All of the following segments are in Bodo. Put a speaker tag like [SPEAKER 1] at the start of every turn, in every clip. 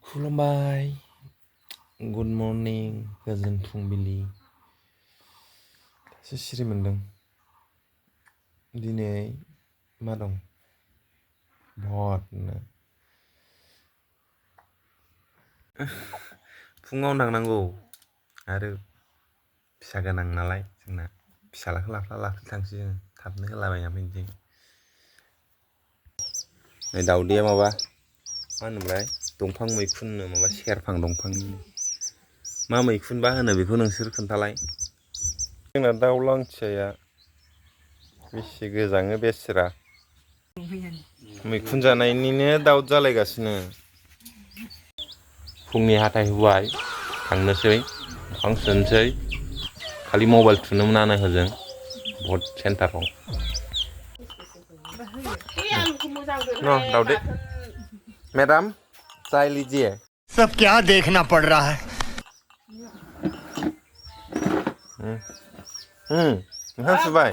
[SPEAKER 1] खुलुमबाय, गुड मर्निं, गोजोन फुंबिलि। दासो सिरि मोनदों। दिनै मा दं? बहुतनो। फुङाव थांनांगौ आरो फिसा गोनां नालाय जोंना फिसालाखौ लाफ्ला थांसै जों थाबनो होलाबायना फैनोसै। नै दाउदैया माबा मा होनोमोनलाय दंफां मैखुननो माबा सेरफां दंफांनि मा मैखुनबा होनो बेखौ नोंसोर खोन्थालाय। जोंना दाउ लांथियाया बेसे गोजाङो बेसेरा मैखुन जानायनिनो दाउट जालायगासिनो। फुंनि हाथाय हुबाय थांनोसै मोखां सुनोसै खालि मबाइल थुनो मोनानो होजों भट सेन्टाराव। नो दाउदै मैडम चाय लीजिए।
[SPEAKER 2] सब क्या देखना पड़ रहा है।
[SPEAKER 1] मोखां सुबाय?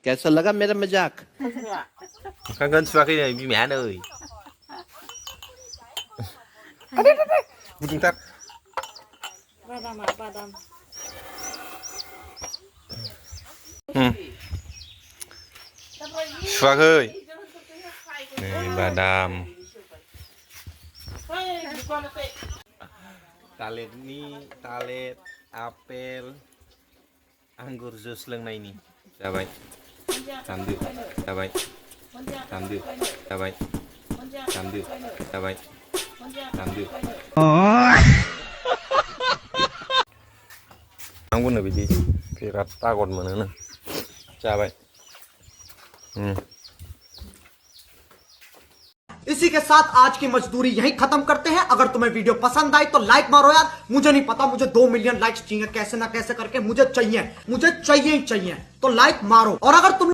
[SPEAKER 3] कैसा लगा मेरा मजाक?
[SPEAKER 1] मोखांखौनो सुवाखै नै बिमाया नै गुदुंथार।
[SPEAKER 4] बादाम
[SPEAKER 1] सुवाखै नै बादाम थालिर आपेल आंगुर जुस लोंनायनि जाबाय दामदो जाबाय दामदो जाबाय दामदो जाबाय दामदो आंबोनो बिदि बिराद तागद मोनोनो जाबाय।
[SPEAKER 5] इसी के साथ आज की मजदूरी यहीं खत्म करते हैं। अगर तुम्हें वीडियो पसंद आई तो लाइक मारो यार। मुझे नहीं पता, मुझे 2 मिलियन लाइक्स चाहिए, कैसे ना कैसे करके मुझे चाहिए ही चाहिए। तो लाइक मारो। और अगर तुम